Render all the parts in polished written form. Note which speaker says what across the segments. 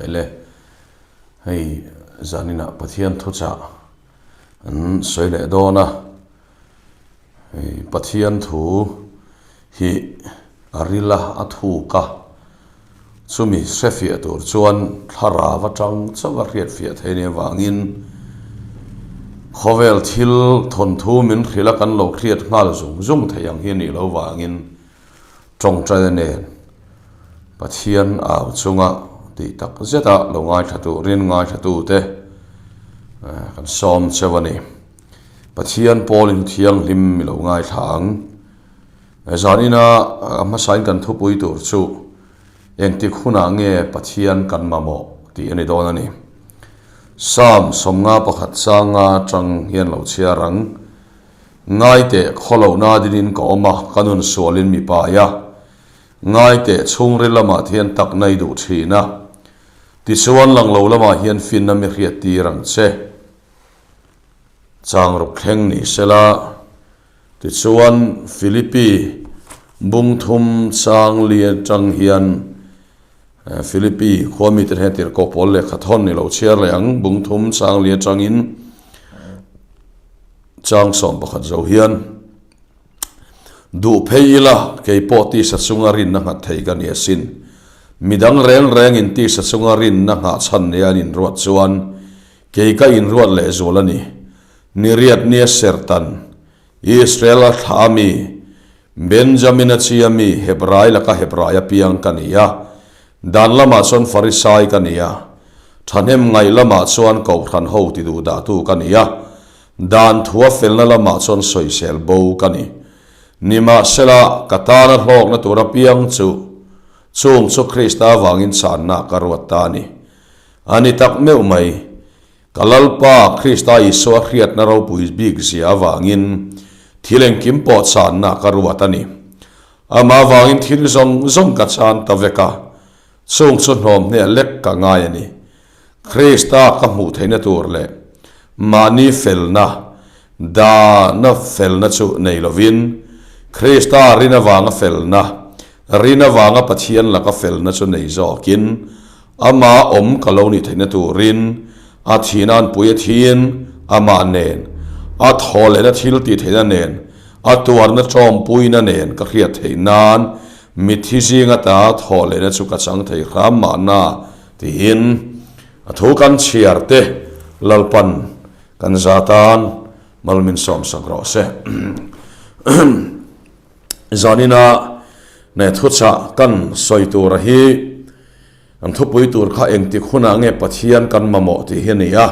Speaker 1: Hele, hei zaninah Pathian thuchah an sawi leh dawn a, hei Pathian thu hi a ril a, a thuk a, chumi hrefiah tur chuan thlarau atang chauh a hriatfiah theih nih avangin khawvel thil thawnthu min hrilh a kan lo hriat nghal zung zung theih ang hi a nih loh vangin Tawngtaina nen Pathian au chunga tih tak zeta lo ngaithla turin ngaithlatute kan sawm cheu a ni. Pathian pawlin thianghlim mi lo ngaithla ang. Zanina a hmasain kan thupui tur chu engtik hunah nge Pathian kan mamawh tih a ni dawn a ni. Psalm 51 changa tang hian lo chhiar ang. Ngaiteh, khawlohna dinin ka awm a, ka nun sualin mi pai a. Ngaiteh, chhungril lamah thian takna i duh thin a. Tichuan, lang lo lamah hian finna mi hriat tir ang che. Chang ruk thleng ni sela. Tichuan, Philippi bung thum chang li atang hian Philippi khua mite hnen tirhkoh pawl lehkha thawn ni lo chhiar leh ang, bung thum chang li atangin Chang 11 zo hian, Duh phei ila, kei pawh tisa chunga rinna nghat thei ka ni asin. Midang reng rengin tisa chunga rinna nghah chhan nia an inruat chuan kei ka inruat lehzual a ni. Niriat nia Sertan, Israel a thlah a mi, Benjamin a chi a mi, Hebrai laka Hebrai a piang ka ni a. Dan lamah chuan Farisai ka ni a, thahnem ngaih lamah chuan Kohhran ho ti duh dahtu ka ni a, dan thua felna lamah chuan sawisel bo ka ni. Nimahsela, ka tana hlawkna tur apiang chu, chung chu Krista avangin channa ka ruat ta a ni. A ni tak meuh mai. Ka Lalpa Krista Isua hriatna ropui bik zia avangin thil engkim pawh channa ka ruat a ni. Amah avangin thil zawng zawng ka chan ta vek a, chung chu hnawm hneh lek ka ngai a ni. Krista ka hmuh theihna tur leh mahni felna, dahna felna chu nei lovin, Krista rin avanga felna, rin avanga Pathian laka felna chu nei zawkin, Amah awm ka lo nih theihna turin a thihna an pui a thiin amah nen, a thaw lehna thil tih theihna nen, a tuarna tawmpuina nen ka hriat theih nan mitthi zinga ta thaw lehna chu ka chang thei hram mahna tiin a thu kan chhiar te Lalpan kan za tan mal min sawmsak rawh se. Zanina ne thuchah kan sawi tura hi an thupui tur kha engtik hunah nge Pathian kan mamawh tih hi a ni a.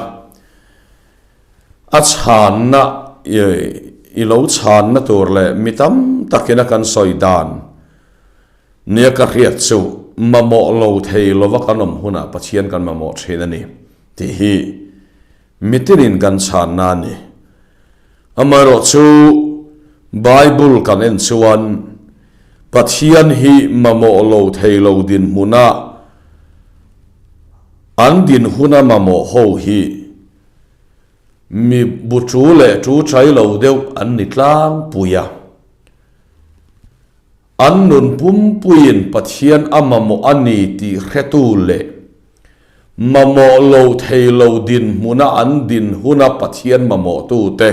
Speaker 1: A chhanna i lo chhanna tur leh mi tam takin a kan sawi dan nia ka hriat chu mamawh lo thei lova kan awm hunah Pathian kan mamawh thin a ni tih hi mitinin kan chhanna a ni. Amaherawhchu, Bible kan en chuan Pathian hi mamawh lo thei lo dinhmuna an din huna mamawh ho hi mi bu tu leh tu chai lo deuh an ni tlangpui a. An nun pumpuiin Pathian a mamawh a ni tih hretu leh Mamawh lo thei lo dinhmuna an din huna Pathian mamawhtute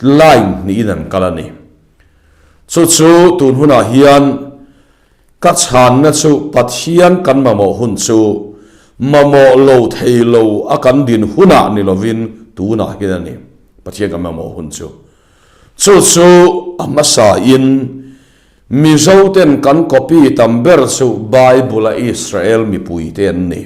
Speaker 1: line hnihin an kal a ni. Chu chu tun hunah hian ka chhanna chu Pathian kan mamawh hun chu mamawh lo thei lo a kan din hunah ni lovin tunah hian a ni Pathian kan mamawh hun chu. Chu chu a hmasain Mizo ten kan copy tam ber chu Bible a Israel mipui te an ni.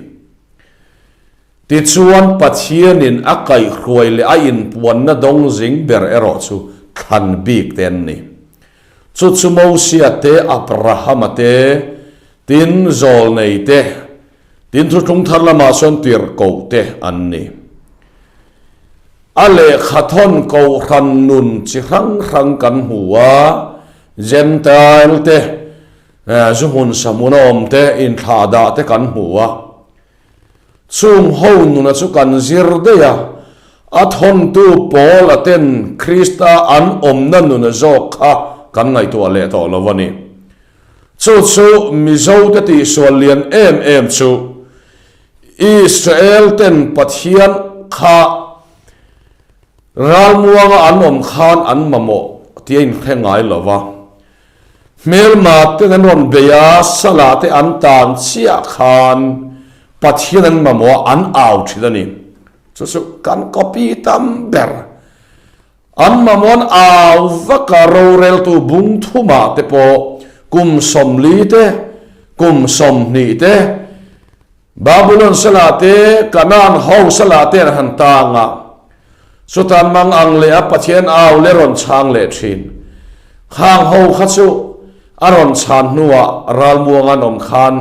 Speaker 1: Tichuan Pathianin a kaihhruai leh a inpuanna dawng zing ber erawh chu thlan bik te an ni. Chu chu Mosia te, Abrahama te, tin Zawlnei te, tin Thuthlung Thar lamah chuan Tirhkoh te an ni. A lehkha thawn kohhran nun chi hrang hrang kan hmu a, Gentile te, zu hmun sa hmun a awm te, inthlah dah te kan hmu a. Chung ho nuna chu kan zir daih a, a thawntu Paul a ten Krista an awmna nuna zawk kha kan ngaihtuah leh tawh lo a ni. Chu chu Mizote tihsual lian em em chu. Israel ten Pathian kha ralmuanga an awm khan an mamawh tih a inhre ngai lo va. Hmelma ten an rawn bei a, Salah te an tan chiah khan Pathian an mamawh a, an au thin a ni. Chu chu kan copy tam ber. An mamawh an au vak a, roreltu bung thumah te pawh kum 40 te, kum 20 te, Babulon salah te, Kanaan ho salah te an han tang a, chutan mang ang leh a Pathian au leh rawn chhang leh thin. Khang ho kha chu a rawn chhan hnuah ralmuang an awm khan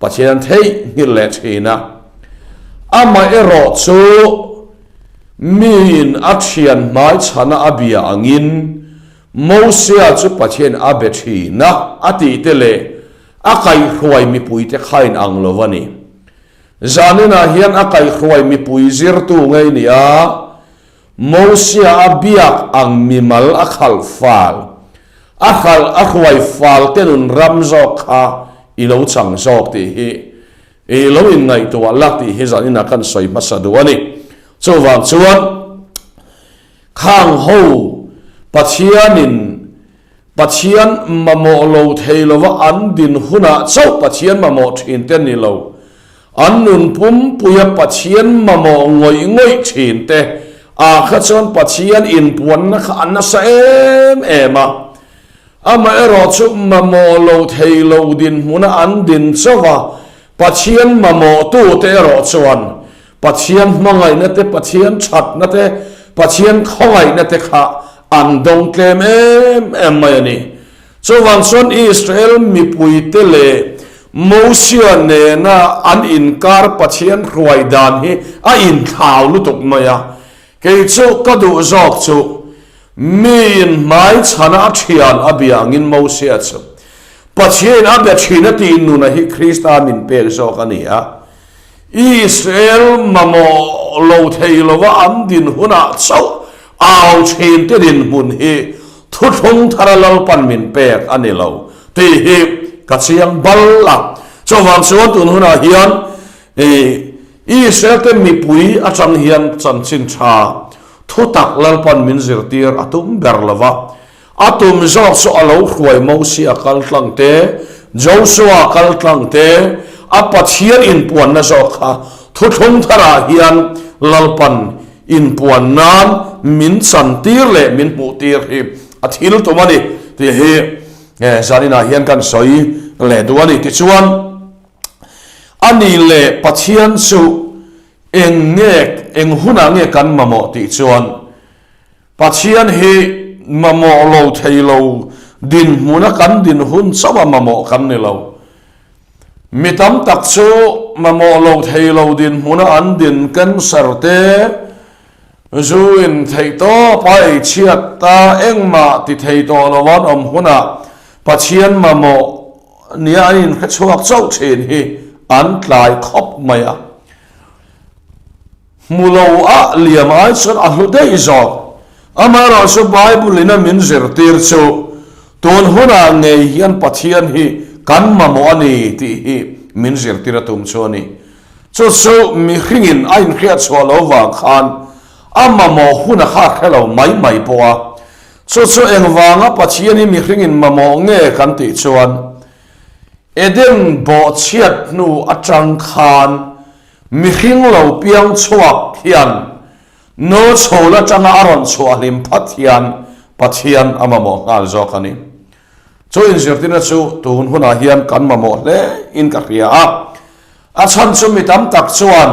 Speaker 1: Pathian an theihnghilh leh thin a. Amaherawh chu miin a thian hmaichhana a bia angin Mosia chu Pathian a be thin a, a tih te leh A kaihhruai mipuite kha in ang lo a ni. Zaninah hian a kaihhruai mipui zirtu ngei ni a, Mosia a biak ang mimal a khalh fal, a khalh a hruai fal te nun ram zawk kha i lo chang zawk tih hi i lo inngaihtuah la tih hi zaninah kan sawi hmasa duh a ni. Chuvang chuan khang ho Pathianin Pathian mamawh lo thei lova an din hunah chauh Pathian mamawh thin te ni lo. An nun pumpuia Pathian mamawh ngawih ngawih thin te ah kha chuan Pathian inpuanna kha a nasa em em a. Amaherawh chu mamawh lo thei lo dinhmuna an din chauh a, Pathian mamawhtu te erawh chuan Pathian hmangaihna te, Pathian thatna te, Pathian khawngaihna te kha an dawng tlem em em mai a ni. Chuvang chuan Israel mipuite leh Mosia nena an inkar Pathian hruai dan hi a inthlau lutuk mai a. Kei chu ka duh zawk chu miin hmaichhana a thian a bia angin Mosia chu Pathianin a be thin a tih nuna hi Krista min pek zawk a ni a. Israel mamawh lo thei lova an din hunah chauh au thin te dinhmun hi thuthlung thara Lalpan min pek a ni lo tih hi ka chiang bal a. Chuvang chuan tun hunah hian Israel te mipui atang hian chanchin tha thutak Lalpan min zirtir a tum ber lova. A tum zawk chu a lo hruai Mosia kal tlang te, Josua kal tlang te, a Pathian inpuanna zawk kha thuthlung tharah hian Lalpan inpuan nan min chantir leh min hmuhtir hi a thil tum a ni tih hi zaninah hian kan sawi leh duh a ni. Tichuan, a ni leh Pathian chu eng nge, eng hunah nge kan mamawh tih chuan, Pathian hi mamawh lo thei lo dinhmuna kan din hun chauh a mamawh kan ni lo. Mi tam tak chu mamawh lo thei lo dinhmuna an din cancer te, zu in theih tawp a ei chhiat ta engmah ti thei tawh lo an awm hunah Pathian mamawh nia an inhre chhuak chauh thin hi an tlai khawp mai a. Hmu lo a liam ai chuan a hlu daih zawk. Amaherawh chu Bible in a min zirtir chu tun hunah ngei hian Pathian hi kan mamawh a ni tih hi min zirtir a tum chu a ni. Chu chu mihringin a inhriat chhuah lo vang khan a mamawh hun a kha hre lo mai mai pawh a. Chu chu engvanga Pathian hi mihringin mamawh nge kan tih chuan Eden bawhchhiat hnu atang khan Mihring lo piang chhuak hian no chhawl atanga a rawn chhuah hlim phat hian Pathian a mamawh nghal zawk a ni. Chu inzirtirna chu tun hunah hian kan mamawh hle in ka hria a. A chhan chu mi tam tak chuan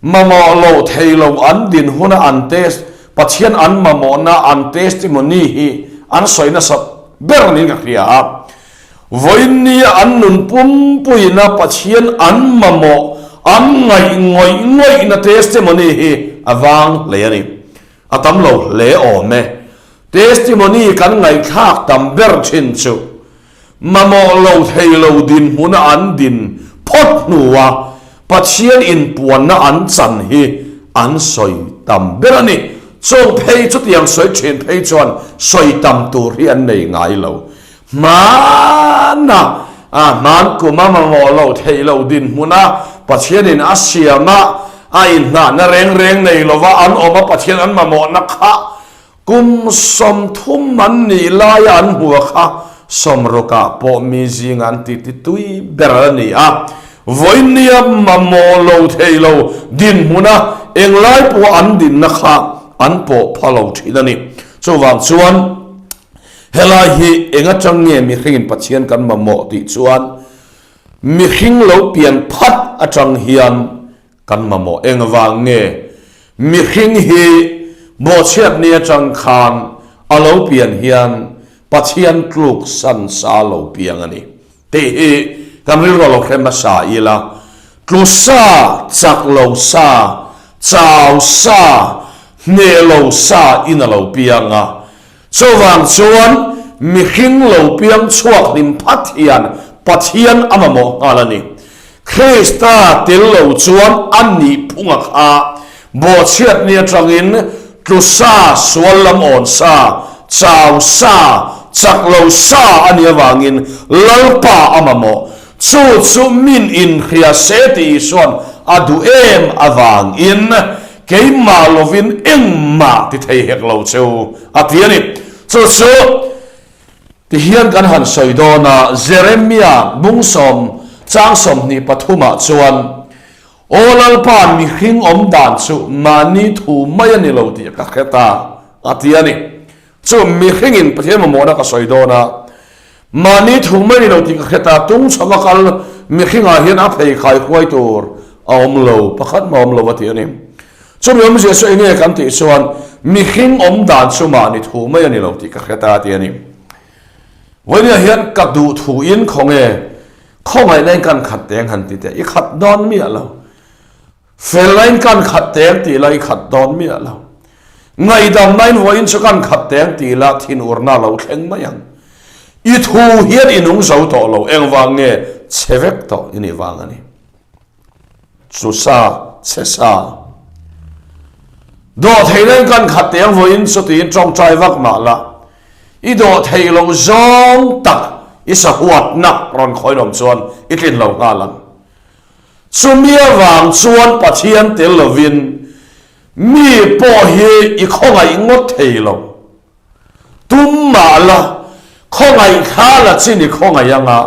Speaker 1: mamawh lo thei lo an din huna an test Pathian an mamawhna an testimony hi an sawi nasat ber niin ka hria a. Vawiinnia an nun pumpuina Pathian an mamawh, an ngaih ngawih ngawihna testimony hi a vang hle a ni. A tam lo hle awm e. Testimony kan ngaihthlak tam ber thin chu mamawh lo thei lo dinhmuna an din phawt hnua Pathian inpuanna an chan hi an sawi tam ber a ni. Chung phei chutiang sawi thin phei chuan sawi tam tur hi an nei ngai lo. Hmana. A hman kum a mamawh loh theih loh dinhmuna Pathianin a siam a, a inhnahna reng reng nei lova an awm a, Pathian an mamawhna kha kum 30 an nih laia an hmu a kha sawmrukah pawh mi zinga an titi tui ber a ni a. Vawinia mamawh lo thei lo dinhmuna englai pawha an dinna kha an pawh pha lo thin a ni. Chuvang chuan. Helai hi eng atang nge mihringin Pathian kan mamawh tih chuan mihring lo pian phat atang hian kan mamawh. Engvang nge mihring hi bawhchhiatni atang khan a lo pian hian Pathian tluk san sa lo piang a ni tih hi kan rilru a lo hre hmasa ila. Tlu sa, chak lo sa, chau sa, hneh lo sa in a lo piang a. Chuvang chuan mihring lo piang chhuak hlim phat hian Pathian a mamawh nghal a ni. Krista tel lo chuan a nih phunga kha bawhchhiatni atangin tlu sa, sual lam awn sa, chau sa, chak lo sa a nih avangin Lalpa a mamawh. Chu chu min inhria se tih Isua'n a duh em avangin Keimah lovin engmah ti thei hek lo cheu a ti a ni. Chu chu tihian kan han sawi dawn a, Jeremia bung sawm chang 23 ah chuan, Aw Lalpa, mihring awm dan chu mahni thu mai a ni lo tih ka hre ta, a ti a ni. Chu mihringin Pathian mamawhna ka sawi dawn a, mahni thu mai ni lo tih ka hre ta, tung chhova kal mihringah hian a pheikhai hruai tur a awm lo, pakhat mah awm lo a ti a ni. Chumi awmzia chu enge kan tih chuan mihring awm dan chu mahni thu mai a ni lo tih ka hre ta a ti a ni. Vawinia hian ka duh thuin khawnge khawngaihna in kan khat teng han ti teh, i khat dawn miah lo. Fel lain kan khat teng tih la i khat dawn miah lo. Ngaihdam lain vawiin chu kan khat teng tih la thinurna lo thleng mai ang. I thu hian i nung zo tawh lo, engvang nge chhe vek tawh i nih vang a ni. Chu sa, chhe sa. Dawhthei lain kan khat teng vawiin chu tiin tawngtai vak mah la, i dawhthei lo zawng tak i sahuatna rawn khawilawm chuan i tlin lo nghal ang. Chumi avang chuan Pathian tel lovin mi pawh hi i khawngaih ngawt thei lo. Tum mah la, khawngaih thla la chin i khawngaih anga,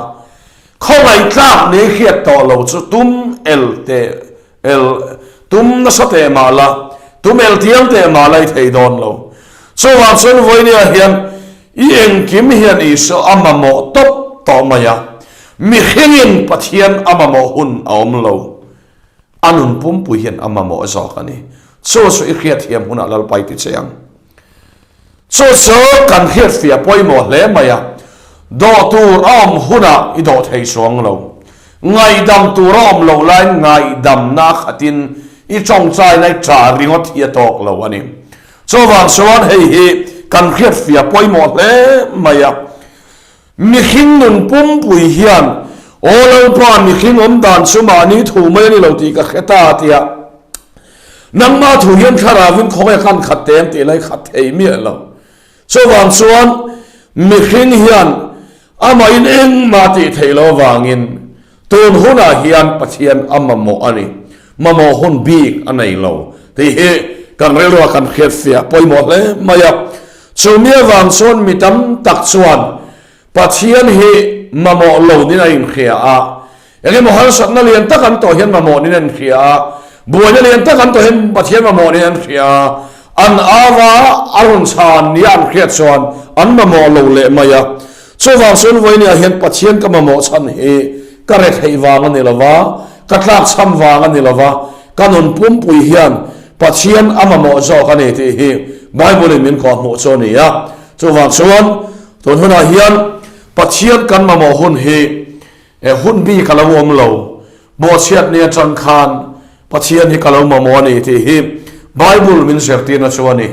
Speaker 1: khawngaih tlak nei hriat tawh lo chu tum el teh el, tum nasa teh mah la, tum el tiang teh mah la i thei dawn lo. Chuvang chuan vawinia hian i engkim hian Isua a mamawh tawp tawh mai a. Mihringin Pathian a mamawh hun a awm lo. A nun pumpui hian a mamawh zawk a ni. Chu chu i hriatthiam hunah Lalpa i ti che ang. Chu chu kan hriatfiah pawimawh hle mai a. Dawh tur a awm hunah i dawh thei chuang lo. Ngaihdam tur a awm loh laiin ngaihdamna a khatin i tawngtaina i ṭah ringawt hi a tawk lo a ni. Chuvang chuan hei hi kan hriatfiah pawimawh hle mai a. Mihring nun pumpui hian, Aw Lalpa, mihring awm dan chu mahni thu mai a ni lo tih ka hre ta, a ti a. Nangmah thu hian thlarauin khawngaih khan khat teng tih lai khat thei miah lo. Chuvang chuan mihring hian amahin engmah tih theih lo avangin tun hunah hian Pathian a mamawh a ni. Mamawh hun bik a nei lo tih hi kan rilruah kan hriatfiah pawimawh hle mai a. Chumi avang chuan mi tam tak chuan Pathian hi mamawh lo niin a inhria a, engemaw harsatna lian tak an tawh hian mamawh niin an inhria a, buaina lian tak an tawh hian Pathian mamawh niin an hria a, an ava a rawn chhan nia an hriat chuan an mamawh lo leh mai a. Chuvang chuan vawinia hian Pathian ka mamawh chhan hi ka retheih vang a ni lo va, ka tlakchham vang a ni lo va, ka nun pumpui hian Pathian a mamawh zawk a ni tih hi Bible-in min kawhhmuh chu a ni a. Chuvang chuan tun hunah hian Pathian kan mamawh hun hi hun bik a lo awm lo. Bawhchhiatni atang khan Pathian hi ka lo mamawh a ni tih hi Bible min zirtirna chu a ni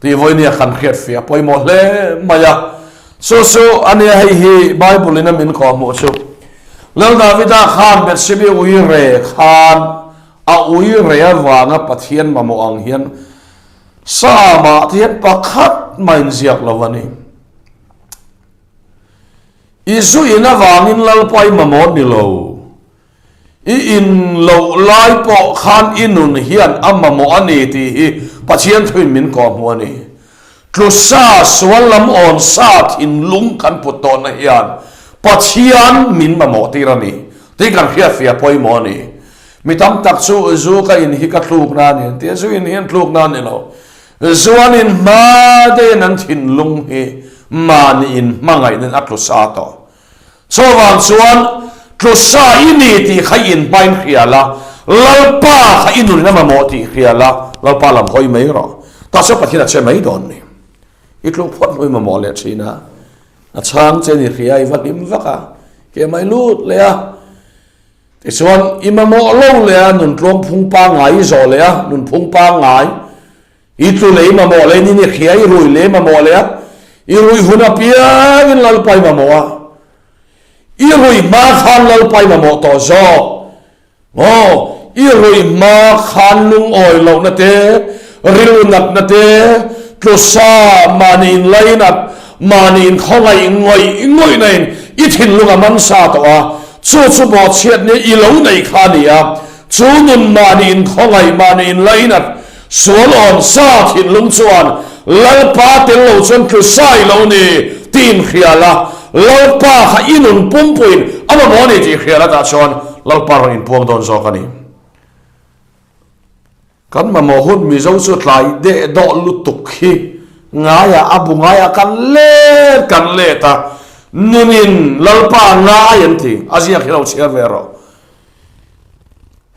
Speaker 1: tih vawinia kan hriatfiah pawimawh hle mai a. Chu chu a nia hei hi Bible-in a min kawhhmuh chu. Lal Davida khan Bethsebi ui re khan A ui rei avanga Pathian mamawh ang hian Psalm-ah te hian pakhat mah inziak lo a ni. I zu in avangin Lalpa i mamawh ni lo. I in loh lai pawh khan i nun hian a mamawh a ni tih hi Pathian thuin min kawhhmuh a ni. Tlusa sual lam awn sa thinlung kan put tawhna hian Pathian min mamawh tir a ni tih kan hriatfiah pawimawh a ni. Mi tam tak chu zu ka in hi ka tlukna a ni an ti a, zu in hi an tlukna a ni lo. Zu an in hma deuhin an thinlung hi mahni in hmangaihna in a tlu sa tawh. Chuvang chuan tlu sa i ni tih kha i in hmain hria la, Lalpa kha i nun in a mamawh tih hria la, Lalpa lam hawi mai rawh. Tah chuan Pathian a che mai dawn ni. I tluk phawt hnu i mamawh leh thin a, a chhang che ni hria i va hlim vak a, ke mai lut leh a. Tichuan i mamawh lo leh a, nun tluang phung pangngai i zawh leh a, nun phung pangngai I tlu lei mamawh leh ni ni hria i rui lei mamawh leh a, i rui hun apiangin Lalpa i mamawh a, i rui hma khan Lalpa i mamawh tawh zawk. Aw, i rui hma khan lungawi lohna te, rilru natna te, tlusa mahni inlainat, mahni inkhawngaih ngawih ngawihna in i thinlung a man sa tawh a, chu chu bawhchhiatna i lo nei kha a ni a, chu nun mahni inkhawngaih, mahni inlainat, Sual awm sa thinlung chuan Lalpa tel lo chuan tlu sai lo ni tih inhria la, Lalpa kha i nun pumpuiin a mamawh a ni tih hria la tah chuan Lalpa rawn inpuang dawn zawk a ni. Kan mamawh hun Mizo chu tlai deh dawh lutuk hi ngaiah a bu ngaiah kan let kan let a, nunin Lalpa ngai an ti, a ziak hi lo chhiar ve rawh.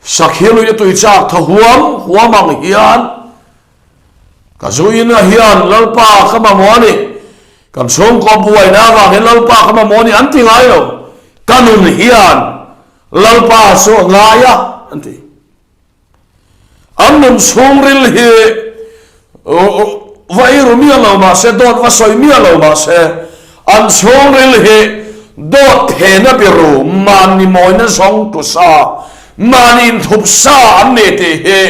Speaker 1: Sakhi lui a tui chak tha huam huam ang hian ka zuina hian Lalpa ka mamawh a ni, kan chhungkaw buaina avang hian Lalpa ka mamawh a ni an ti ngai lo, ka nun hian Lalpa chu a ngai a an ti. An nun chhungril hi va eiru miah lo mah se, dawt va sawi miah lo mah se, an chhungril hi dawt phena biru, mahni mawina zawng tu sa, mahni inthup sa an ni tih hi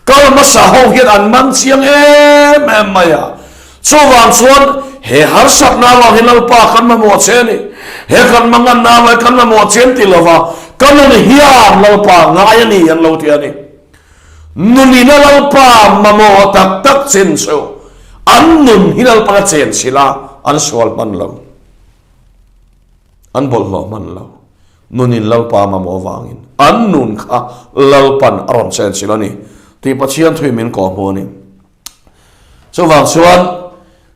Speaker 1: kal hmasa ho hian an man chiang em em mai a. Chuvang chuan he harsatna avang hi Lalpa kan mamawh che a ni, he kan manganna avang hi kan mamawh che an ti lova, ka nun hian Lalpa ngai a ni an lo ti a ni. Nunina Lalpa mamawh tak tak chin chu an nun hi Lalpa a chen chhilh a, an sual hman lo, an bawlhhlawh hman lo. Nunin Lalpa mamawh avangin an nun kha Lalpan a rawn chen chhilh a ni tih Pathian thui min kawhhmuh a ni. Chuvang chuan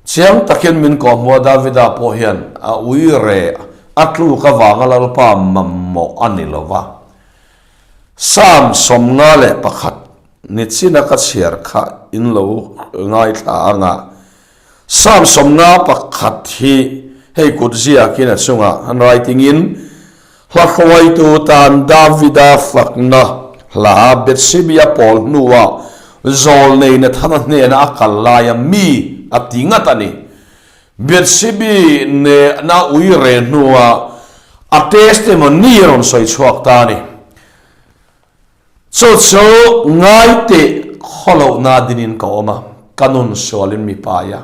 Speaker 1: chiang takin min kawhhmuh a, Davida pawh hian a ui reh a tluk avanga Lalpa mamawh a ni lo va. Psalm 51 nichina ka chhiar kha in lo ngaithla ang a, Psalm 51 hi hei kut ziakin a chungah handwriting in Hla hruaitu tan Davida fakna hla Bethsebia pawl hnuah zawlnei Nathana hnena a kal laia mi a ti ngat a ni. Bethsebi nena ui re hnuah a testimony a rawn sawi chhuak ta a ni. Chu chu ngaiteh khawlohna dinin ka awm a, ka nun sualin mi pai a.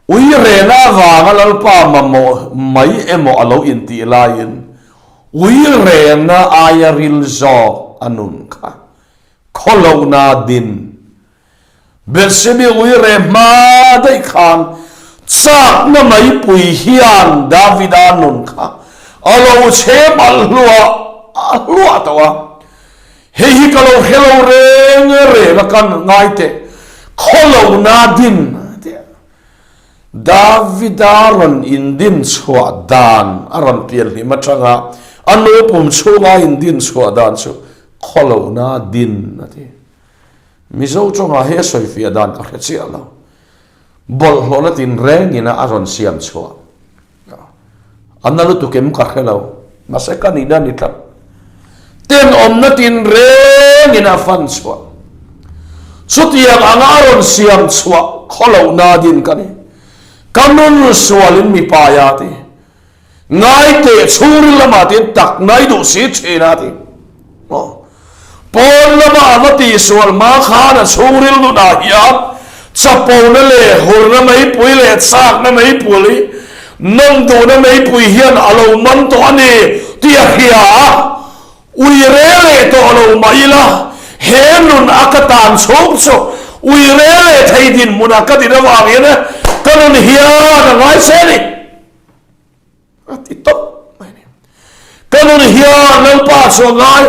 Speaker 1: Ui rehna avanga Lalpa mamawh mai emaw a lo intih laiin ui rehna aia ril zawk a nun kha khawlohna din. Bethsebi ui reh hma daih khan chakna maipui hian Davida nun kha a lo chhem alh hluah hluah tawh a. Hei hi ka lo hre lo reng reng a kan ngai teh khawlohna din a ti a. Davida rawn indin chhuah dan a rawn pian hlim atanga a nu pum chhunga indin chhuah dan chu khawlohna din a ti. Mizo tawngah hi a sawifiah dan ka hre chiah lo. Bawlhhlawhna tinrengin a rawn siam chhuah. A na lutuk em ka hre lo, mahse ka nihna a ni tlat. Tenawmna tinrengin a fan chhuah. Chutiang anga a rawn siam chhuah khawlohna din ka ni. Ka nun sualin mipa a ti. Ngai teh chhungril lamah tiin tak nai duh si thin a ti. Maw? Pawn lama a va tihsual hma khan a chhungril nunah hian chapona leh hurna meipui leh chakna meipui Nawm duhna meipui hian a lo man tawh a ni tih a hria a, ui rel leh tawh lo mah ila, he nun a ka tan chhung chu ui rel leh thei dinhmunah ka din avangin ka nun hian a ngai che a ni. A ti tawp mai a ni. Ka nun hian Lalpa chu a ngai.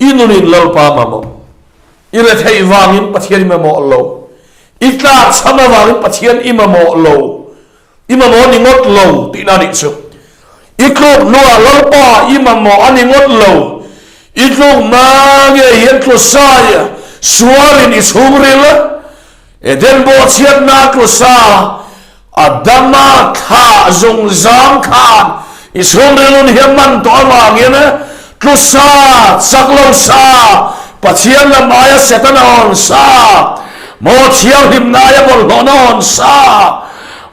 Speaker 1: I nunin Lalpa mamawh. I retheih vangin Pathian i mamawh lo. I tlakchham avangin Pathian i mamawh lo. I mamawh a ni ngawt lo tihna a nih chu. I tluk hnuah Lalpa i mamawh a ni ngawt lo. I tluk hma nge hian tlusai sualin i chhungril Eden bawhchhiatna tlusa Adama thlah zungzam khan i chhungril nun hi a man tawh avangin tlusa, chak lo sa, Pathian lam aia Setana hawn sa, maw thianghlimna aia bawlhhlawhna hawn sa,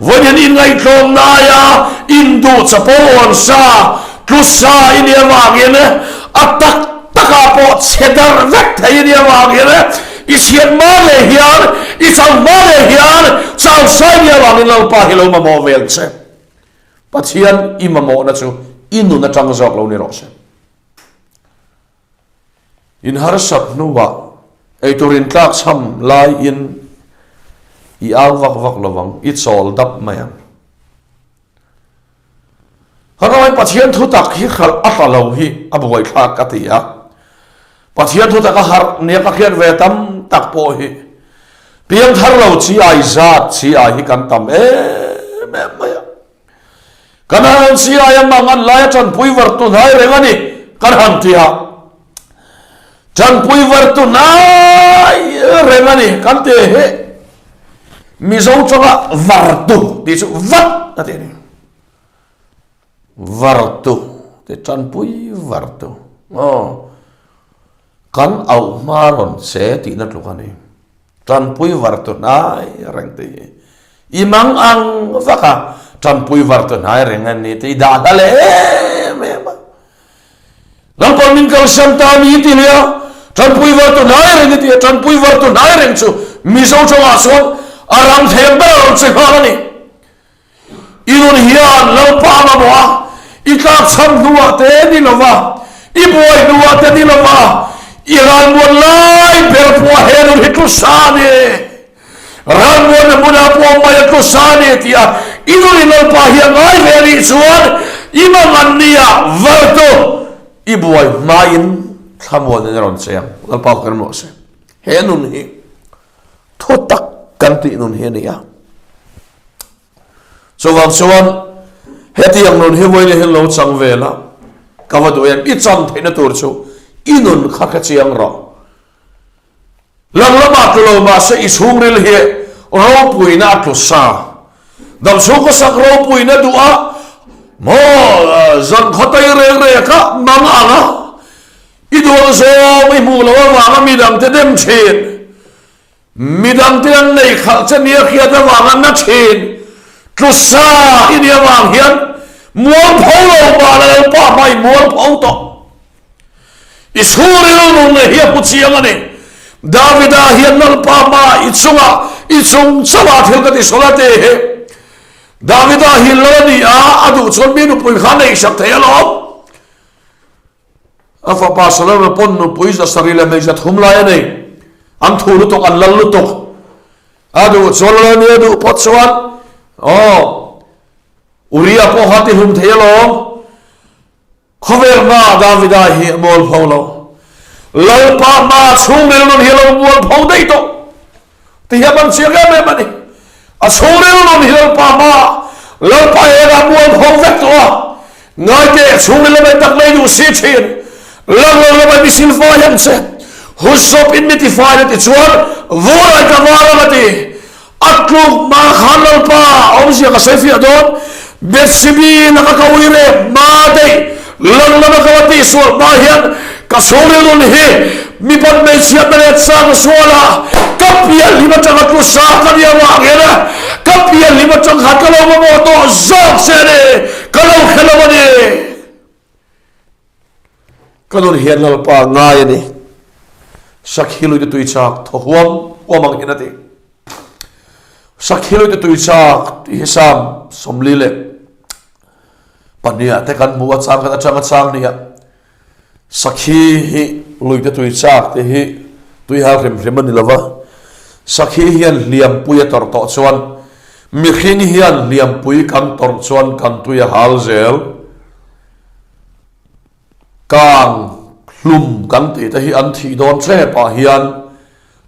Speaker 1: vawiin inngaihtlawmna aia induh chapo hawn sa, tlusa i nih avangin a tak takah pawh chhe darh vek thei i nih avangin I chhiat hma leh hian, i chau hma leh hian chau sai nia vangin Lalpa hi lo mamawh ve ang che. Pathian i mamawhna chu i nun atang zawk lo ni rawh se. In harsat hnuah eitur in tlak chham laiin i au vak vak lovang, i chawl dap mai ang. Harain Pathian thutak hi hralh a tla lo hi a buaithlak ka ti a. Pathian thutak a harh nia ka hriat ve tam tak pawh hi piangthar lo chi ai zat chi ai hi kan tam em em mai a. Kan han chi ai a mang an lai a tanpui var tu hnai reng a ni kan han ti a. Tanpui var tu hnai reng a ni kan ti hi. Mizo tawngah vartu tih chu vat a tih a ni. Vartu tih tanpui vartu aw kan auh hma rawn che tihna tluk a ni. Tanpui vartu hnai reng tih hi i mang ang vak a, tanpui vartu hnai reng a ni tih i dah hla leh em em a. Lalpan min kalsan ta a ni ti nia, Tanpui var tu hnai reng i ti a, Tanpui var tu hnai reng chu Mizo tawngah chuan a ram thei ang ber a rawn che nghal a ni. I nun hian Lalpa a mamawh a, i tlakchham hnuah te ni lova, i buai hnuah te ni lova, i ralmuan lai ber pawh a he nun hi tlu sa a ni. Ralmuanna hmunah pawh mai a tlu sa a ni tih a i nun i Lalpa hi a ngai ve a nih chuan i mangan nia vartu i buai hmain thlamuanin a rawn che ang. Lalpa kan rawh se. He nun hi thu tak kan tih nun hi a ni a. Chuvang chuan hetiang nun hi vawiin hian lo chang ve la, ka va duh em? I chan theihna tur chu i nun kha hre chiang rawh. Lang lamah tlu lo mahse i chhungril hi ropuina a tlu sa. Damchhung khawsak ropuina duh a maw zan khawtai reng reng kha mang ang a, i duh ang zawng i hmuh loh avanga midangte dem thin, midangte an nei khalh che nia hriat avanga na thin, tlu sa i nih avang hian mualpho lo mah la Lalpa hma i mualpho tawh. I chhungril nun hi a hmu chiang a ni. Davida hian Lalpa hmaah i chungah i chung chauhah thil ka ti sawl a ti hi. Davida hi lal a ni a, a duh chuan mi nupui kha a neihsak thei alawm. A fapa Solomon pawn nupui 700 leh 300 lai a nei. An thu lutuk, an lal lutuk. A duh chuan lal a ni, a duh phawt chuan aw Uria pawh kha a ti hlum thei alawm. Khawvel hmaah Davida hi a mualpho lo. Lalpa hmaah chhungril nun hi a lo mualpho daih tawh ti hi a man chiang em em a ni. A chhungril nun hi Lalpa hmaah Lalpa eng a mualpho vek tawh a. Ngaite, chhungril lamah i tak lei duh si thin. Lang lo lamah i misil fai ang che. Husawp in mi tifai na ti chuan vawrai ka var ang a ti. A tluk hma khan Lalpa awmzia ka sawi fiah dawn, Bethsebi laka ka ui reh hma daih, lang lama ka va tihsual hma hian ka chhungril nun hi mipat hmeichhiatna leh chang suala ka pianhlim atanga tlu sa ka nia vangin ka pianhlim atang khan ka lo mamawh tawh zawk che a ni, ka lo hre lo a ni. Ka nun hian Lalpa ngai a ni. Sakhi luite tui chak thaw huam huam ang hian a ti. Sakhi luite tui chak tih hi Psalm 42 ah te kan hmu a, chang khat atanga chang hnih ah. Sakhi hi luite tui chak tih hi tui hal hrim hrim a ni lo va, sakhi hian hliampui a tawrh tawh chuan mihring hian hliampui kan tawrh chuan kan tui a hal zel. Kang hlum kan tih te hi an thih dawn hrep ah hian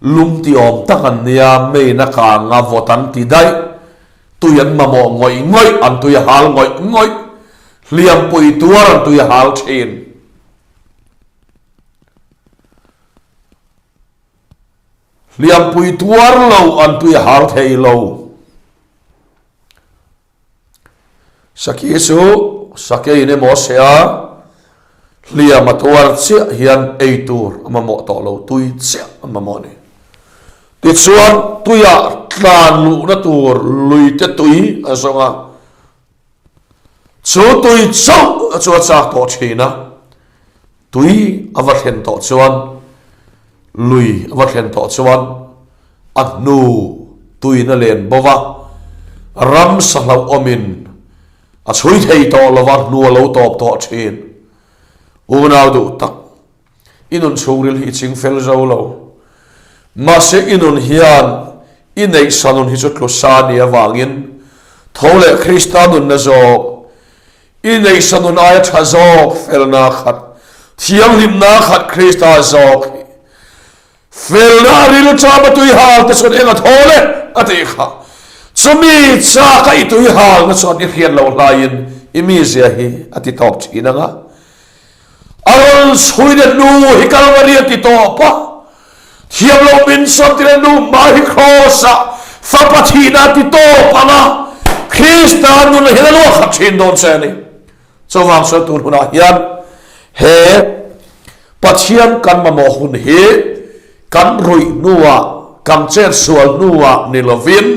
Speaker 1: lum ti awm tak an nia, main a kang a vawt an ti daih, tui an mamawh ngawih ngawih, an tui a hal ngawih ngawih, hliampui tuar an tui a hal thin. Hliampui tuar lo an tui a hal thei lo. Sakhi chu sakeiin emaw a seh a, hliam a tuar chiah hian ei tur a mamawh tawh lo, tui chiah a mamawh a ni. Tichuan, tuiah tlan luhna tur luite tui a zawng a, chu tui chauh chu a chak tawh thin a, tui a va thlen tawh chuan, lui a va thlen tawh chuan a hnu tuiin a len bo va, ramsa hlauhawmin a chhui thei tawh lo va, hnu a lo tawp tawh thin. Unau duh tak, i nun chhungril hi i ching fel zo lo. Mahse i nun hian i neihsa nun hi chu tlu sa ni avangin tho leh Krista nunna zawk I neihsa nun aia tha zawk felna khat, thianghlimna khat Krista zawk hi. Felna rilṭam a tui hal te chuan eng a thawl e a tih kha. Chumi chak a i tui halna chuan i hriat loh hlaiin i mizia hi a ti tawp thin ang a. A rawn chhuina nu hi Kalvari a ti tawp a, thiam lo min sawmtira nu hma hi Kraws-ah fapa thihna a ti tawp ang a, Krista nunna hian a luah khat thin dawn che a ni. Chuvang chuan tun hunah hian he Pathian kan mamawh hun hi kan ruih hnuah, kan chetsual hnuah ni lovin,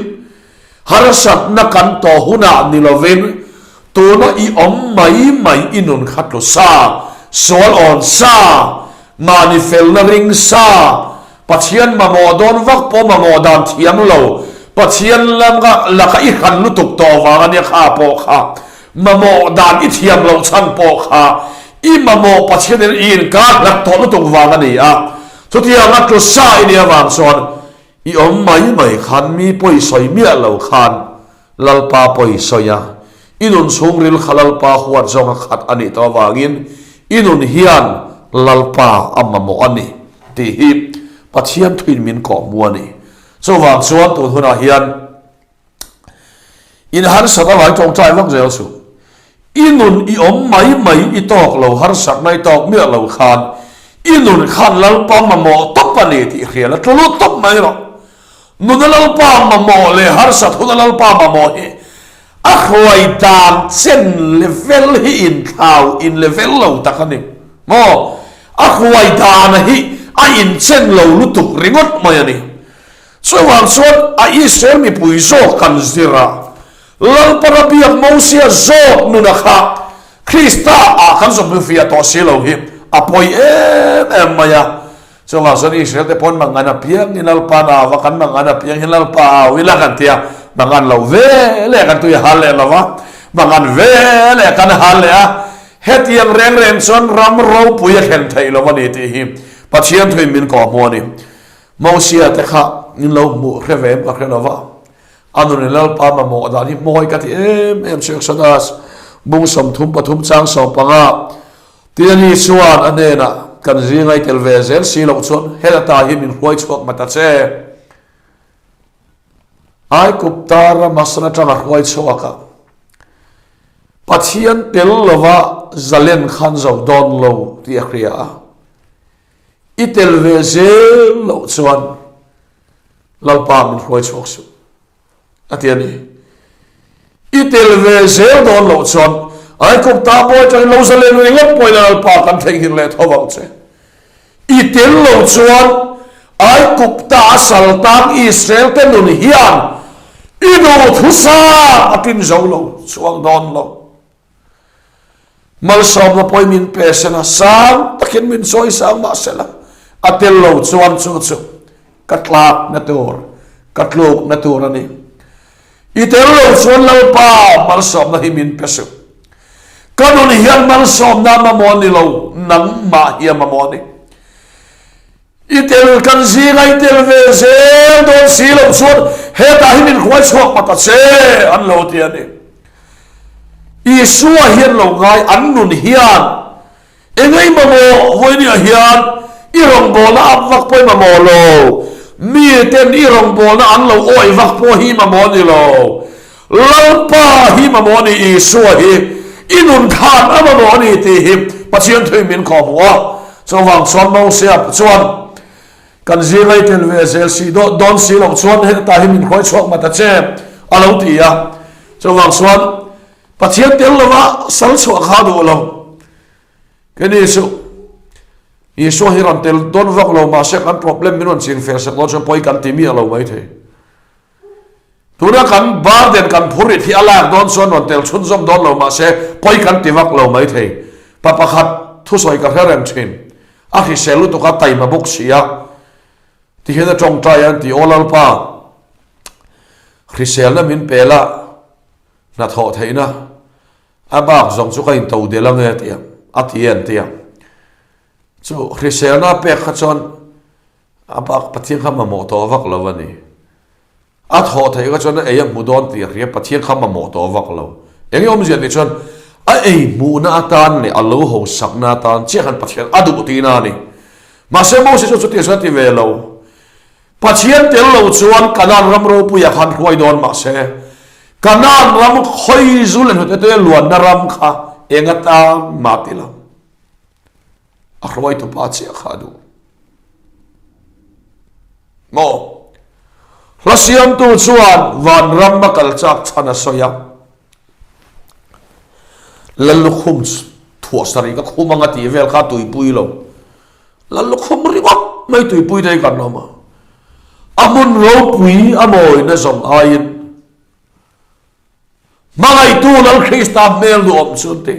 Speaker 1: Harsatna kan tawh hunah ni lovin tuna i awm mai mai i nun kha tlu sa, sual awn sa, mahni felna ring sa, Pathian mamawh dawn vak pawh mamawh dan thiam lo, Pathian lama laka i hran lutuk tawh vang ania kha pawh kha, mamawh dan i thiam loh chhan pawh kha i mamawh Pathian in i inkar hlat tawh lutuk vang a ni a, chutianga tlu sa i nih avang chuan I awm mai mai khan mi pawi sawi miah lo khan Lalpa pawi sawi a, i nun chhungril kha Lalpa huat zawng a khat a nih tawh avangin i nun hian Lalpa a mamawh a ni tih hi Pathian thuin min kawhhmu a ni. Chuvang chuan tun hunah hian In harsat avangin tawngtai vak zel suh. I nun i awm mai mai i tawk lo, harsatna i tawk miah lo khan i nun khan Lalpa mamawh tawp a ni tih hrial a tlu lut tawp mai rawh. Nuna Lalpa mamawh leh harsat huna Lalpa mamawh hi a hruai dan chen level hi inthlau in level lo tak a ni maw? A hruai dana hi a inchen lo lutuk ringawt mai a ni. Chuvang chuan a Israel mipui zawk kan zir a, Lalpana biak Mosia zawk nuna kha Krista ah kan zawm fiah tawh si lo hi a pawi em em mai a. Chuvang chuan Israel te pawn mangan apiangin Lalpa na au a, kan mangan apiangin Lalpa au ila kan ti a, mangan lo ve leh kan tui a hal leh lo va, mangan ve leh kan hal leh a, hetiang reng reng chuan ram ropui a thlen theih lo a ni tih hi Pathian thuin min kawhhmuh a ni. Mosia te kha min lo hmuh hre ve em ka hre lo va, a nun in Lalpa mamawh dan hi hmawi ka ti em em chu Exodus bung 33 chang 15 tin ani chuan a hnenah kan zinga i tel ve zel si loh chuan heta ta hi min hruai chhuak ma ta che. Aigupta rama san atanga hruai chhuak a, Pathian tel lova zalen khan zo dawn lo tih a hria a. I tel ve zel loh chuan Lalpa min hruai chhuak suh a ti a ni. I tel ve zel dawn loh chuan Aigupta bawi atangin lo zalen ringawt pawhin Lalpa kan theihnghilh leh tho vang che. I tel lo chuan Aigupta a sal tan Israel te nun hian i duhthusam a tin zo lo chuang dawn lo. Malsawmna pawi min pe sela, sang takin min sawi sang mah sela, a tel lo chuan chu chu ka tlakna tur, ka tlukna tur a ni. I tel lo chuan Lalpa malsawmna hi min pe suh. Ka nun hian malsawmna a mamawh a ni lo, nangmah hi a mamawh a ni. I tel kan zinga i tel ve zel dawn si lo chuan hetah hi min hruai chhuak hmata che an lo ti a ni. Isua hian lo ngai an nun hian engei mamawh vawinia hian i rawngbawlna ap vak pawh i mamawh lo, miten i rawngbawlna an lo awih vak pawh hi mamawh a ni lo. Lalpa hi mamawh a ni, Isua hi i nun khan a mamawh a ni tih hi Pathian thuin min khawhmuh a. Chuvang chuan Mosia chuan, Kan zir lei tel ve zel si dawn si loh chuan hetah hi min hruai chhuak mat a che, a lo ti a. Chuvang chuan Pathian tel lova sal chhuah kha a duh lo. Keni chu Isua hi rawn tel dawn vak lo mahse kan problem min rawn ching fel sak dawn chuan pawi kan ti miah lo maithei. Tuna kan burden kan phur rit hi a lak dawn chuan rawn tel chhunzawm dawn lo mahse pawi kan ti vak lo maithei. Pa pakhat thusawi ka hre reng thin. A hrisel lutuk a taima bawk si a. Tihian a tawngtai a an ti, Aw Lalpa, hriselna min pe la, hnathawh theihna a bak zawng chu ka into del ange a ti a, a ti e an ti a. Chu hriselna a pek kha chuan A bak Pathian kha mamawh tawh vak lo a ni. A thawh theih kha chuan a ei a hmu dawn tih a hria, Pathian kha mamawh tawh vak lo. Eng nge awmzia tih chuan a ei hmuhna atan leh a lo hosakna atan chiah khan Pathian a duh tihna a ni. Mahse Moses chu chutiang chuan a ti ve lo. Pathian tel lo chuan Kanaan ram ropuiah khan hruai dawn mahse Kanaan ram khawi zu leh hnute te luanna ram kha eng atan mah ti lo. A hruaitu pa chiah kha a duh. Maw? Hla siamtu chuan vanram a kal chak chhan a sawi a. Lallukhum thuah sarih ka khum anga tih vel kha tuipui lo. Lallukhum ringawt mai tuipui te hi kan awm a. A hmun ropui a mawina zawng aiin Hmangaihtu Lal Krista hmel duhawm chu an ti.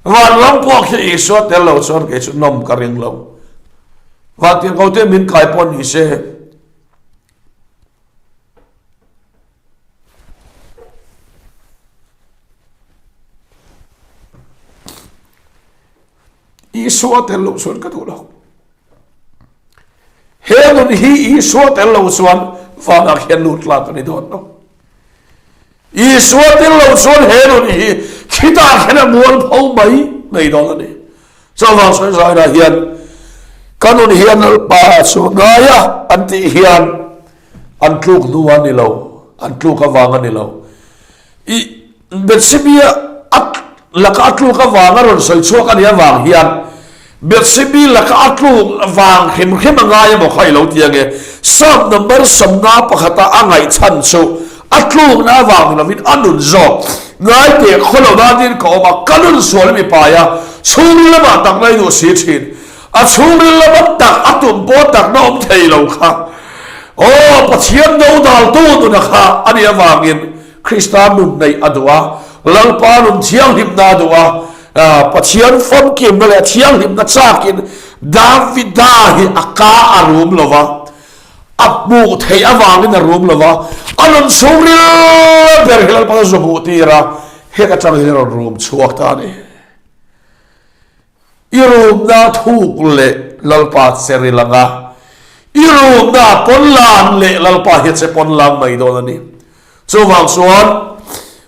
Speaker 1: Vanram pawh khi Isua tel lo chuan kei chu nawm ka ring lo. Vantirhkoh te min kai pawh ni se. Isua tel lo chuan ka duh lo. He nun hi Isua tel lo chuan vanah khian lut tlak a ni dawn lo. Isua tel lo chuan he nun hi khitah khian a mual pho mai mai dawn a ni. Chuvang sawi zainah hian ka nun hian Lalpa chu ngai a an tih hian an tluk hnu a ni lo, an tluk avang a ni lo. I Bethsebia a laka a tluk avanga rawn sawi chhuak a nih avang hian Bethsebi laka a tluk vang hrim hrim a ngai emaw kha i lo ti ange. Psalm number sawmna pakhata a ngaih chhan chu a tlukna avang ni lovin a nun zawk. Ngai teh khaw lo natin ka awm a, ka nun sual mi pai a, chhungril lamah takna i duh si thin. A chhungril lama tak a tum pawh takna awm thei lo kha. Aw Pathian dodaltu nuna kha a nih avangin Krista nun neih a duh a, Lalpa nun thianghlimna a duh a, Pathian famkimna leh a thianghlimna chakin Davida hi a ka a rum lo va, a hmuh theih avangin a rum lo va, a nun chhungril ber hi Lalpa zu hmuh tir a, heng atang hian a rawn rum chhuak ta a ni. I rumna thuk leh Lalpa che ril ang a, i rumna pawn lan leh Lalpa hi a che pawn lang mai dawn a ni. Chuvang chuan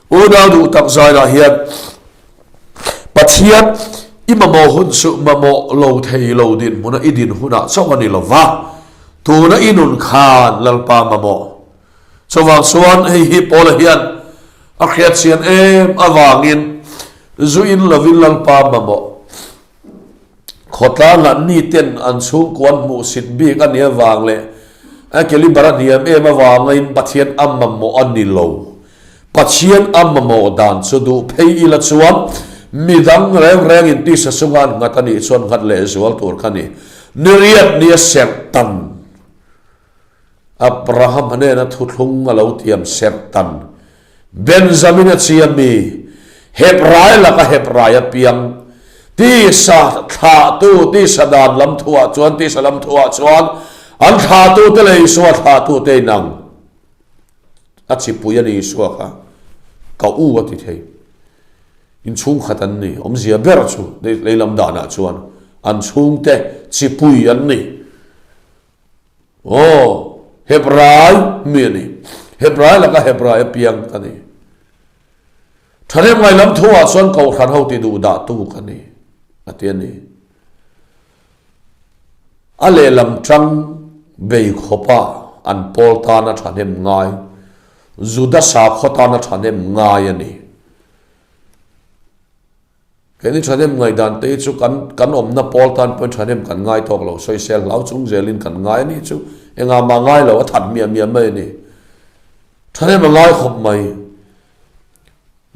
Speaker 1: unau duh tak zainah hian Pathian i mamawh hun chu mamawh lo thei lo dinhmuna i din hunah chauh a ni lo va, tuna i nun khan Lalpa mamawh. Chuvang chuan hei hi Paula hian a hriatchian em avangin zu in lovin Lalpa mamawh khawtlangah miten an chhungkua an hmuhsit bik a nih avang leh a caliber a hniam em avangin Pathian a mamawh a ni lo. Pathian a mamawh dan chu duh phei ila chuan midang reng rengin tisa chunga an nghat a nih chuan nghat lehzual tur kha ni. Niriat nia serh tan. Abraham hnena thuthlung a lo tiam serh tan. Benjamin a chia mi, Hebrai laka Hebrai a piang, tisa thlahtu, tisa dan lam thuah chuan, tisa lam thuah chuan an thlahtute leh Isua thlahtute inang. A chipui a ni Isua kha ka u a ti thei. In chhungkhat an ni. Awmzia ber chu leilam danah chuan an chhungte chipui an ni. Aw, Hebrai mi a ni. Hebrai laka Hebrai apiang ka ni. Thahnem ngailam thuah chuan Kohhran ho ti duh dah tu ka ni, a ti a ni. A lehlam tang bei khawpa an pawl tana thahnem ngai, Juda sakhaw tana thahnem ngai a ni. Keini thahnem ngaihdan te hi chu kan kan awmna pawl tan pawhin thahnem kan ngai tawk lo, sawisel hlau chung zelin kan ngai a nih chu engah mah ngai lo, a that miah miah mai a ni. Thahnem a ngai khawp mai.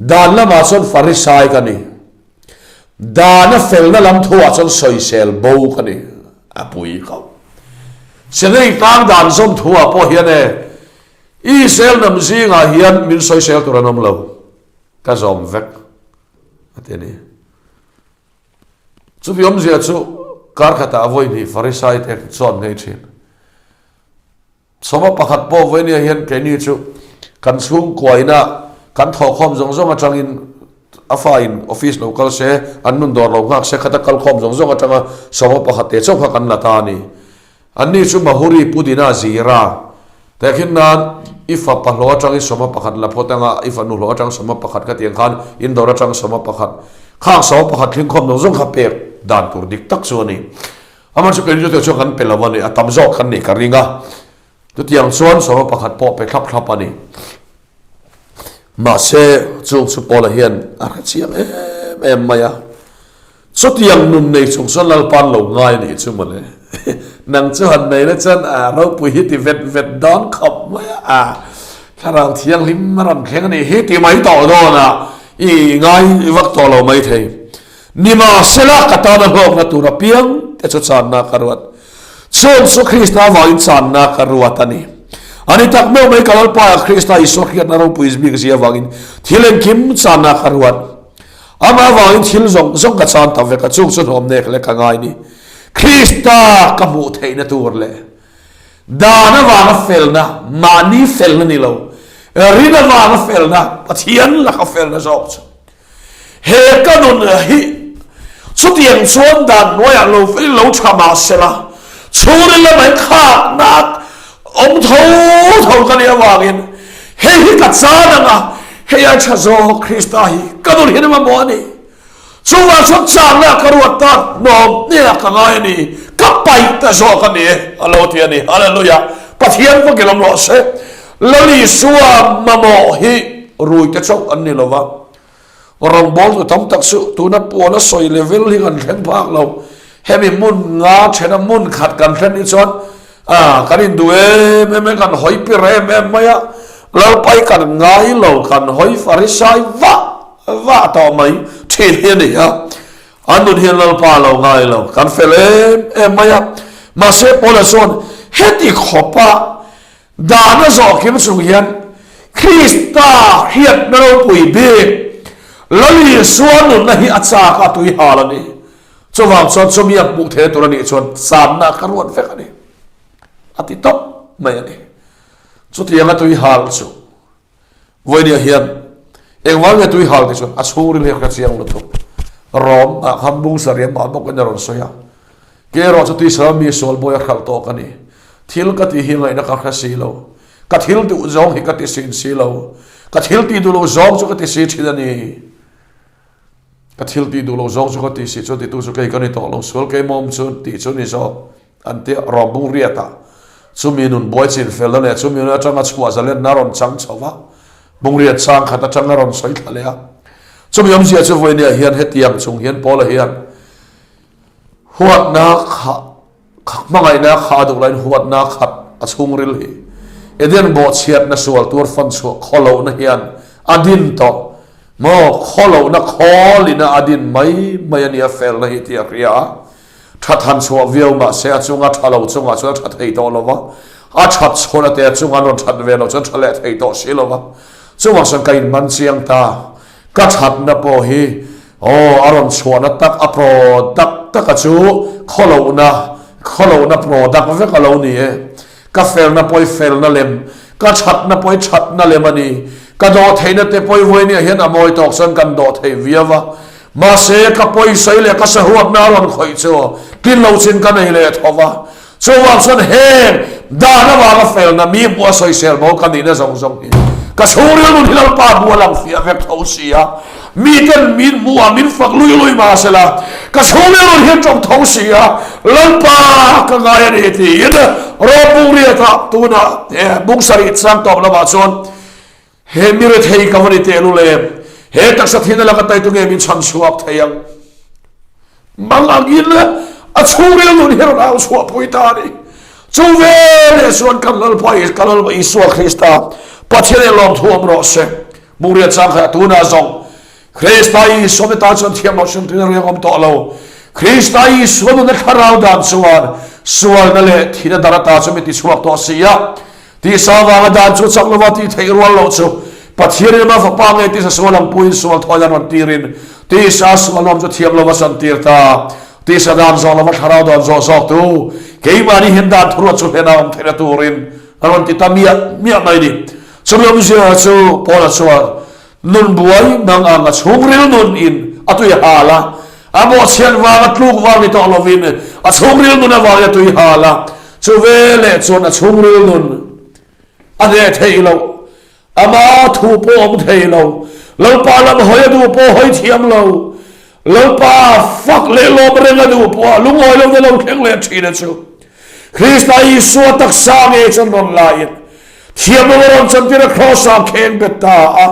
Speaker 1: Dan lamah chuan Farisai ka ni. Dana felna lam thuah chuan sawisel bo ka ni. A pui khauh. Sinai tlang dan zawm thuah pawh hian e, Israel hnam zingah hian min sawisel tur an awm lo. Ka zawm vek a ti a ni. Chumi awmzia chu kar khatah vawi hnih Farisai te chuan ngei thin. Sawma pakhat pawh vawinia hian keini chu kan chhungkuaina kan thawhkhawm zawng zawng atangin a fain office lo kal se, an nun dawr lo nghak se khata kalkhawm zawng zawng atanga sawma pakhat te chauh kha kan la ta a ni. Anni chu Mahuri Pudina Zira tehkhin nan i fapa hlawh atang i sawma pakhat la phawt anga i fanu hlawh atang sawma pakhat kha tiang khan in dawr atang sawma pakhat khang sawma pakhat thlingkhawm zawng zawng kha pek dan tur dik tak chu a ni. Amah chu keini chu chuan kan pe lo a ni, a tam zawk kan nih ka ring a. Chutiang chuan sawma pakhat pawh pe thlap thlap a ni. Mahse chung chu Paula hian a hre chiang em em mai a. Chutiang nun nei chung chuan Lalpa'n lo ngai a nih chu mawle. Nang chu han nei la chuan a ropui hi ti vet vet dawn khawp mai a, a thlarau thianghlim a rawn thleng a nih hi ti mai tawh dawn a, i ngai vak tawh lo mai thei. Nimahsela ka tana hlawkna tur apiang te chu channa ka ruat. Chung chu Krista avangin channa ka ruat a ni. A ni tak meuh mai ka Lalpa Krista Isua hriatna ropui bik zia avangin thil engkim channa ka ruat. Amah avangin thil zawng zawng ka chan ta vek a, chung chu hnawm nek leh ka ngai ni. Krista ka hmuh theihna tur leh dan avanga felna, mahni felna ni lo, rin avanga felna, Pathian laka felna zawk chu. He ka nun hi chutiang chuan dan hnuaiah lo felin lo tha mah sela, chhungril lamah hian khakna awm tho tho ka nih avangin hei hi ka chan ang a, hei a tha zawk Krista hi ka nun hian mamawh a ni. Chuvang chuan chakna ka ruat ta hnawm hnenah ka ngai a ni, ka paih ta zawk a ni e, a lo ti a ni. Hallelujah! Pathian va kilawm rawh se. Lal Isua mamawh hi rui te chauh an ni lova, rawngbawltu tam tak chu tuna puan a sawi level hi kan thleng phak lo. Hemi hmun nga thena hmun khat kan thlen hi chuan kan induh em em a, kan hawi pir em em mai a, Lalpai kan ngai lo, kan hawi farisai vah vah tawh mai thin hi a ni a. An nun hian Lalpa lo ngai lo, kan fel em em mai a. Mahse Paula chuan heti khawpa Dan a zawh kim chung hian Krista hriatna ropui bik Lal Isua nunna hi a chak a tui hal a ni. Chuvang chuan chumi a hmuh theihna tur a nih chuan channa ka ruat vek a ni. A ti tawp mai a ni. Chutiang a tui hal chu Vawinia hian engvang nge tui hal ti chuan a chhungril hi a hre chiang lutuk. Rawm ah khan bung sariam mah bawk in a rawn sawi a. Ke erawh chu tuisal mi sual bawi a hralh tawk a ni. Thil ka tih hi ngaihna ka hre si lo. Ka thil duh zawng hi ka ti sin si lo. Ka thil tih duh loh zawng chu ka ti si thin a ni. Ka thil tih duh loh zawng chu ka ti si chuan titu chu kei ka ni tawh lo. Sual keimawm chu tih chu ni zawk. An ti a, rawng bung riatah chumi nun buai chin felna leh chumi nun atanga chhuah zalenna a rawn chang chho va, bung riat sang khat atanga rawn sawi thla leh a. Chumi awmzia chu vawinia hian hetiang chung hian Paula hian huatna kha hmangaihna kha a duh laiin huatna khat a chhungril hi Eden bawhchhiatna sual tur fan chhuah khawlohna hian a din tawh maw khawlohna khawlina a din mai mai a nia felna hi tih a hria a. Tha than chhuah viau mah se a chunga tha lo chungah chuan a tha thei tawh lo va, a that chhuah na te a chunga an rawn that ve loh chuan tha leh thei tawh si lo va. Chuvang chuan ka inman chiang ta, ka thatna pawh hi aw a rawn chhuahna tak a product taka chu khawlohna khawlohna product vek a lo ni e. Ka felna pawh hi felna lem. Ka thatna pawh hi thatna lem a ni. Ka dawhtheihna te pawh hi vawinia hian a mawi tawk chuan kan dawhtheih viau a. Mahse, ka pawisawi leh ka sahuatna a rawn khawih chu tlin lo chin ka nei leh tho va. Chuvang chuan heng dan avanga felna mi hmuh a sawisel maw ka nihna zawng zawng hi ka chhungril nun hi Lalpa hmuh a lang fiah vek tho si a. Miten min hmuh a min fak lui lui mah sela ka chhungril nun hi a tawng tho si a, Lalpa ka ngai a ni tiin Rawpung riatah tunah bung sarih chang tawp lamah chuan He mi rethei ka va ni teh lul em? He taksa thihna laka tai tu nge min chhan chhuak thei ang? Mang angin a chhungril nun hi rawn au chhuah pui ta a ni. Chu veleh chuan kan Lalpa kan Lalpa Isua Krista Pathian leh lawmthu awm rawh se. Muriat chang kha tunah zawng Krista Isua mi tan chuan thiam loh hrim tuina riang awm tawh lo. Krista Isua nuna thlarau dan chuan sualna leh thihna dar ata chu mi tichhuak tawh si a. Tisa vanga dan chu chak lova tih theih rual loh chu Pathianin ama fapa ngei tisa sual ang puiin sual thawi an rawn tirin tisa sual awm chu thiam lova san tir ta. Tisa dan zawh lova thlarau dan zawh zawk tu keimahni hian dan thuruat chu hlen a awm theihna turin a rawn ti ta miah miah mai ni. Chumi awmzia chu Paula chuan Nun buai nang ang a chhungril nun in a tui hal a, a bawhchhiat vang a tluk vang ni tawh lovin a chhungril nun avangin a tui hal a, chu veleh chuan a chhungril nun a hneh theih loh, ama thu pawh awm thei lo, Lalpa lam hawi a duh pawh hawi thiam lo, Lalpa fak leh lawm reng a duh pawh a lungawi lo na lo thleng leh thin a chu. Krista Isua taksa ngei chuan rawn laiin Thiamna a rawn chantir a Kraws-ah kheng bet ta a.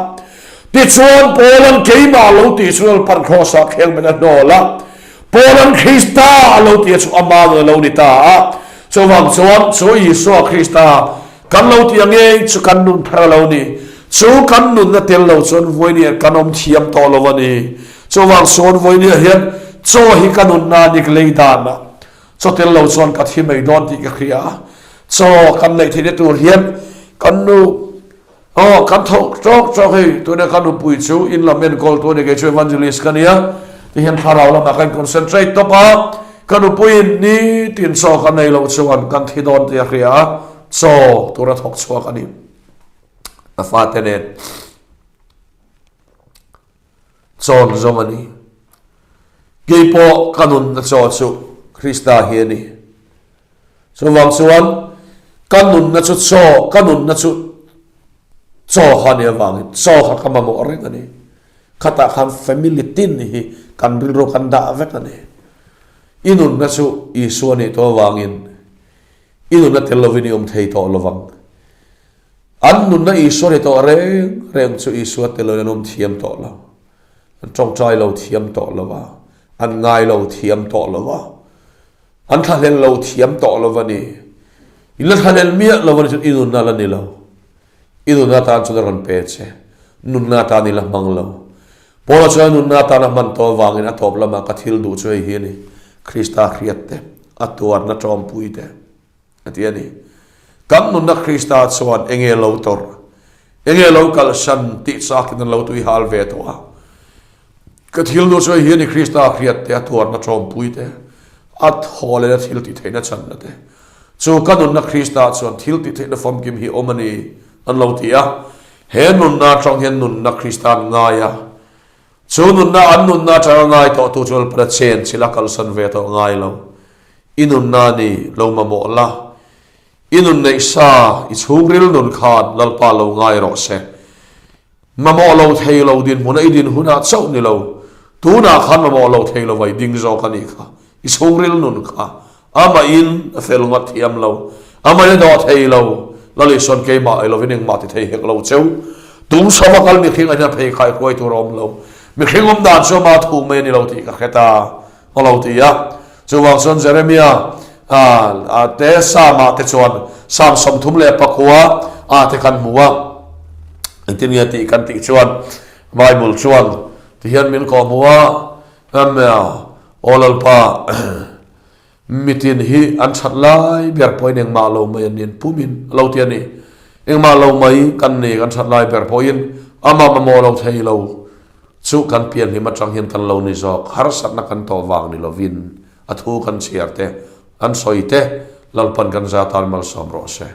Speaker 1: Tichuan, Paul-a'n keimah lo tih chu Lalpa'n Kraws-ah kheng bet a hnawl a. Paul-a'n Krista a lo tih a chu ama nun a lo ni ta a. Chuvang chuan, chu Isua Krista kan lo tih a ngei chu kan nun thar a lo ni. Chu kan nunna tel lo chuan vawinia kan awm thiam tawh lo a ni. Chuvang chuan vawinia hian chaw hi ka nunna nik lei danah Chaw tel lo chuan ka thi mai dawn tih ka hria a, chaw kan neih theihna tur hian kan nu aw kan tho tawk tawk hei tuna ka nupui chu in lam enkawl tu a ni kei chu evangelist ka nia ti hian thlarau lamah kan concentrate tawp a, ka nupuiin nitin chaw kan nei loh chuan kan thi dawn tih a hria a, chaw tura thawk chhuak a ni a fate nen. Chawn zawng a ni. Kei pawh ka nunna chaw chu Krista hi a ni. Chuvang chuan ka nunna chu chaw, ka nunna chu chaw kha a nih avangin chaw kha ka mamawh reng a ni. Khatah khan family tin hi kan rilru kan dah vek a ni. I nunna chu Isua nih tawh avangin i nunna tel lovin i awm thei tawh lovang. An nunna Isua ni tawh reng reng chu Isua te loin an awm thiam tawh lo. An tawngtai lo thiam tawh lo va, an ngai lo thiam tawh lo va, an thlahlel lo thiam tawh lo va ni. I la thlahlel miah lo va ni chuan i nunna la ni lo. I nunna atan chuan a rawn pe che. Nunna atan i la hmang lo. Paula chuan a nunna atan a hman tawh avangin a tawp lamah ka thil duh chu hei hi a ni, Krista hriat te, a tuarna tawmpui te. A ti a ni. Kan nunna Krista chuan enge lo tawrh, enge lo kalsan tih chakin an lo tui hal ve tawh a. Ka thil nu chu hei hi a ni, Krista hriat te, a tuarna tawmpui te, a thaw leh a thil tih theihna channa te. Chu ka nunna Krista chuan thil tih theihna famkim hi awm a ni, an lo ti a. He nunna atang hian nunna Krista an ngai a. Chu nunna an nunna atanga ngai tawhtu chu Lalpana chen chilh a kalsan ve tawh ngai lo. I nunna ni lo mamawh la, i nun neih sa, i chhungril nun khan Lalpa lo ngai rawh se. Mamawh lo thei lo dinhmuna i din hunah chauh ni lo, tunah khan mamawh lo thei lo vai ding zawk a nih kha, i chhungril nun kha amahin a fel ngawt thiam lo, amahin a dawh thei lo, Lalisawn keimah ei lovin engmah ti thei hek lo cheu. Tum sava kal mihring a hian pheikhai hruai tur a awm lo, mihring awm dan chu ama thu mai a ni lo tih ka hre ta. A lo ti a. Chuvang chuan Jeremia a te Psalm-ah te chuan Psalm 34 ah te kan hmu a. Engtin nge tih kan tih chuan Bible chuan tihian min kawh hmu a, Aw Lalpa, mitin hi an that lai ber pawhin engmah lo mai an ni, an pumin a lo ti a ni. Engmah lo mai kan ni, kan that lai ber pawhin amah mamawh lo thei lo. Chu kan pianhlim atang hian kan lo ni zawk, harsatna kan tawh vang ni lovin a thu kan chhiar te, an sawi te, Lalpan kan za tan malsawm rawh se.